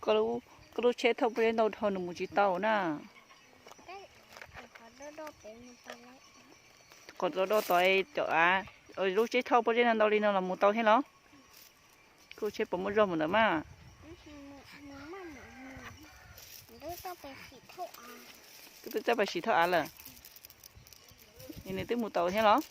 Koj lub tsheb thauj pob zeb ntau dhau nws mus tsis tau na. Qhov do do tod cov av, lub tsheb thauj pob zeb no ntau li no los mus tau thiab los? Koj lub tsheb puas muaj zog mus ntawd mas? Koj twb txawj pais sim thauj av lawm. Nws twb mus tau thiab los?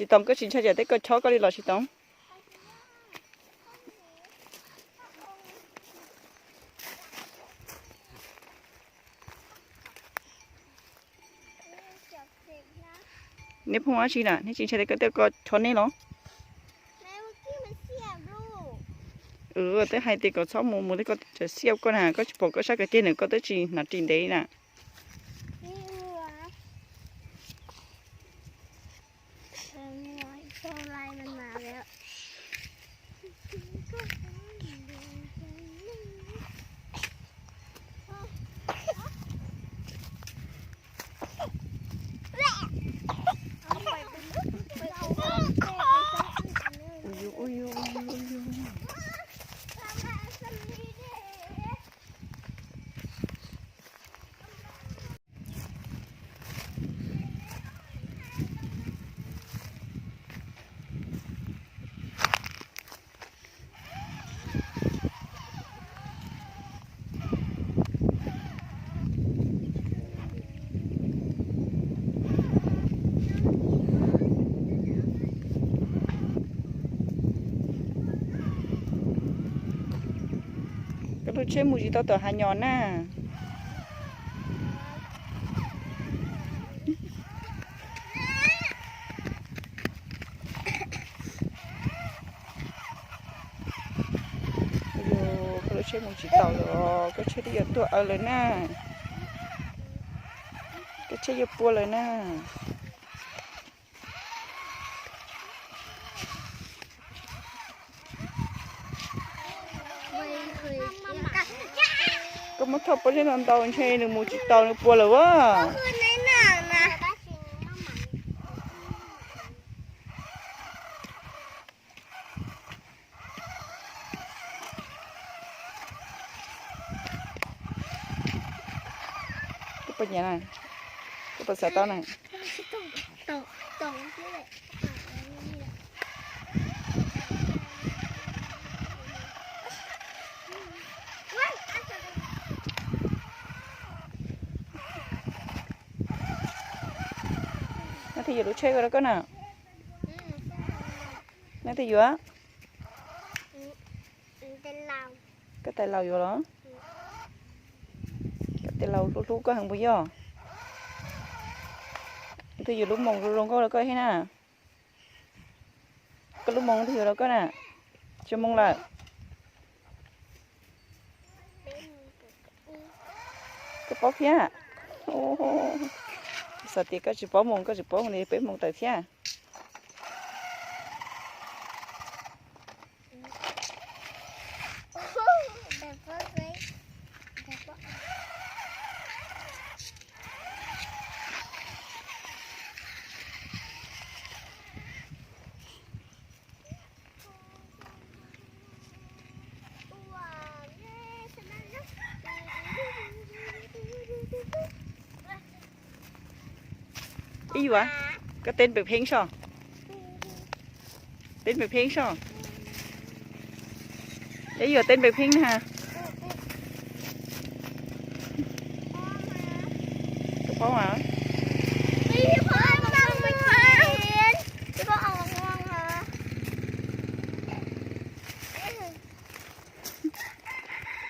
Tsis Toom, koj tsis ntshai tsam tej ko chob koj li los Tsis Toom? Neb phooj ywg tsis na, neb tsis ntshai tej ko chob neb los? Twb hais tias kom txhob mus, mus tej ko tseem xiab koj na, koj tsis pom koj sab ko ceg na, koj twb tsis hnav ris ntev na. Koj lub tsheb mus tsis tau tom hav nyos na. Yog koj lub tsheb mus tsis tau lawm, koj tsheb twb yuav tuag aws lawm na. Koj tsheb yuav puas lawm na. Koj muab thauj pob zeb ntau ntau ntshe nws mus tsis tau, nws puas lawm as. Koj puas nyiam na? Koj puas xav tau na? Leej twg yuav lub tsheb rau koj na? Leej twg yuav? Koj tais laus yuav los? Koj tais laus hlub hlub koj heev puas yog? Leej twg yuav lub moos zoo zoo nkauj rau koj thiab na? Koj lub moos leej twg yuav rau koj na? Tsis muaj lawm. Koj paub thiab. Xav tias koj tsis paub moos, koj tsis paub moos li, peb moos tawm thiab. Ib yuav, koj teb npem pheeb soj. Teb npem pheeb soj. Ib yuav teb npem pheeb na. Koj paub mas.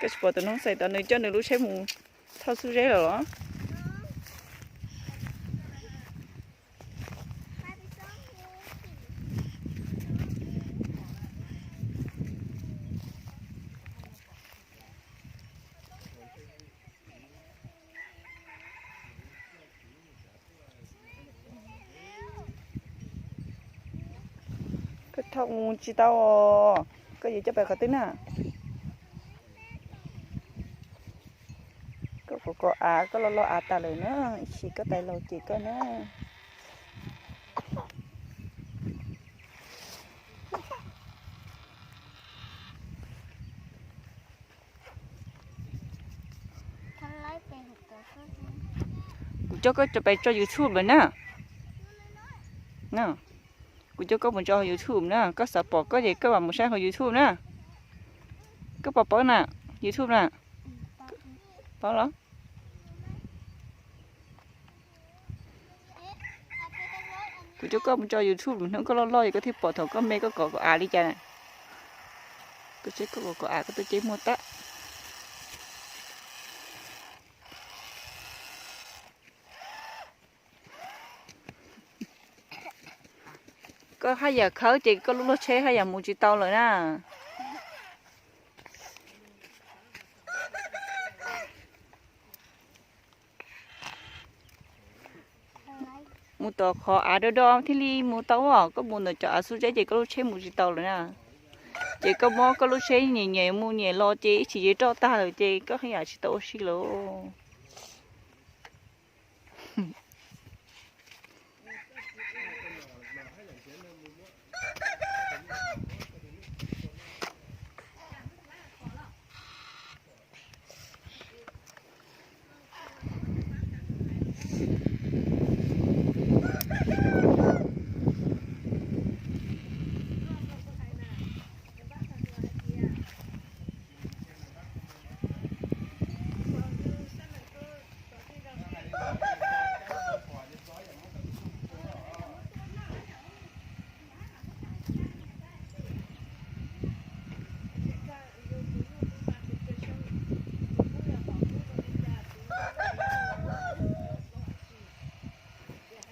Koj tsis pom tus noob xais tod nws coj nws lub tsheb mus thauj xub zeb lawm los? Koj mus tsis tau, koj yuav coj pais qhov twg na? Koj kov kov av, koj loj loj av tas lawm na, ib chim koj tais laus cem koj na. Kuv coj koj pais tso YouTube lawm na. Kuv coj koj mus tso YouTube na, koj xav pom koj ces koj mam mus saib hauv YouTube na. Koj puas paub na, YouTube na? Paub los? Kuv coj koj mus tso YouTube, hnub koj loj loj es koj thiaj pom thaum koj me koj kov kov av li cas. Koj saib koj kov kov av koj tuaj ceb muag tag. Koj haj yam khawb ces koj lub luag tsheb haj yam mus tsis tau lawm na. Mus tom qhov av do do thiaj li mus tau os, koj mus ntawm cov av xub zeb ces koj lub tsheb mus tsis tau lawm na. Ces koj muab koj lub tsheb nyiam nyiam mus nyiam los ces ib chim ces roj tag lawm ces koj haj yam tsis tau ua si lawm.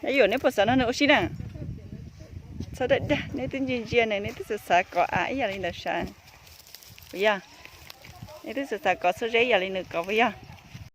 Yog neb puas xav nrog nws ua si na? Txhob dag dag, neb twb ntsia ntsia ne, neb twb xav xav kov av ib yam li ntawd sav. Puas yog? Neb twb xav xav kov xub zeb ib yam li nws kov puas yog?